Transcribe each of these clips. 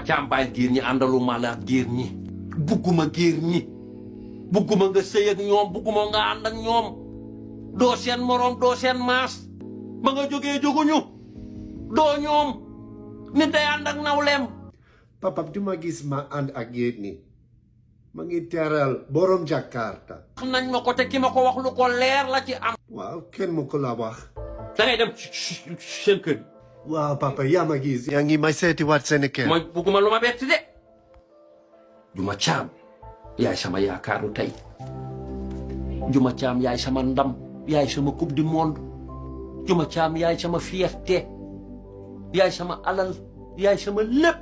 càmbaay giir ñi àndaluma la ak giir ñi bugguma giir ñi bugguma nga sëy ak ñoom bugguma nga ànd ak ñoom doo seen moroom doo seen maas ba nga jógee jóguñu doo ñoom nit day ànd ak nawleem. papa duma gis ma ànd ak yéen ni ma ngi teral borom Jakarta. xam nañ ma ko te ki ma ko wax lu ko leer la ci am. waaw kenn mu ko la wax. da ngay dem seen kër. waaw papa yaa ma gis. yaa ngi may seeti waat seen kër. mooy bugguma lu ma bett de. Juma Caam yaay sama yaakaaru tey Juma Caam yaay sama ndam yaay sama coupe du monde Juma Caam yaay sama fierté yaay sama alal yaay sama lépp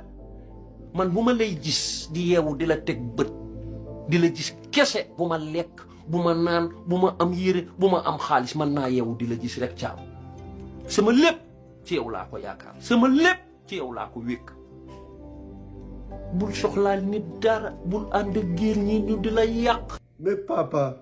man bu ma lay gis di yeewu di la teg bët di la gis kese bu ma lekk bu ma naan bu ma am yére bu ma am xaalis man naa yeewu di la gis rek Caam sama lépp ci yow laa ko yaakaar sama lépp ci yow laa ko wékk bul soxlaal nit dara bul ànd géer ñi ñu di la yàq. mais papa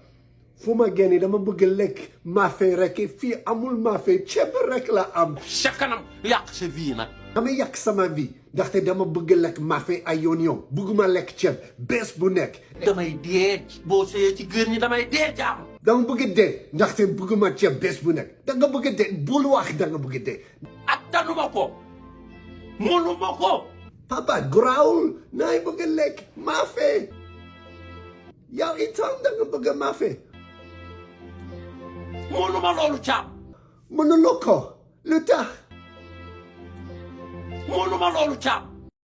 fu ma génne dama bëgg lekk maafe rek fii amul maafe ceeb rek la am. sa kanam yàq sa vie nag. dama yàq sama vie ndaxte dama bëgg lekk maafe ay yoon bëgguma lekk ceeb bés bu nekk. damay dee boo sëyee ci géer ñi damay dee Caam. dama bëgg dee ndaxte bëgguma ceeb bés bu nekk da nga bëgg dee bul wax da nga bëgg dee. attanuma ko mënuma ko. papa grawul naay bëgg lekk maafe yow itam da nga bëgg maafe. mënuma loolu Caam. mënuloo ko lu tax. mënuma loolu Caam.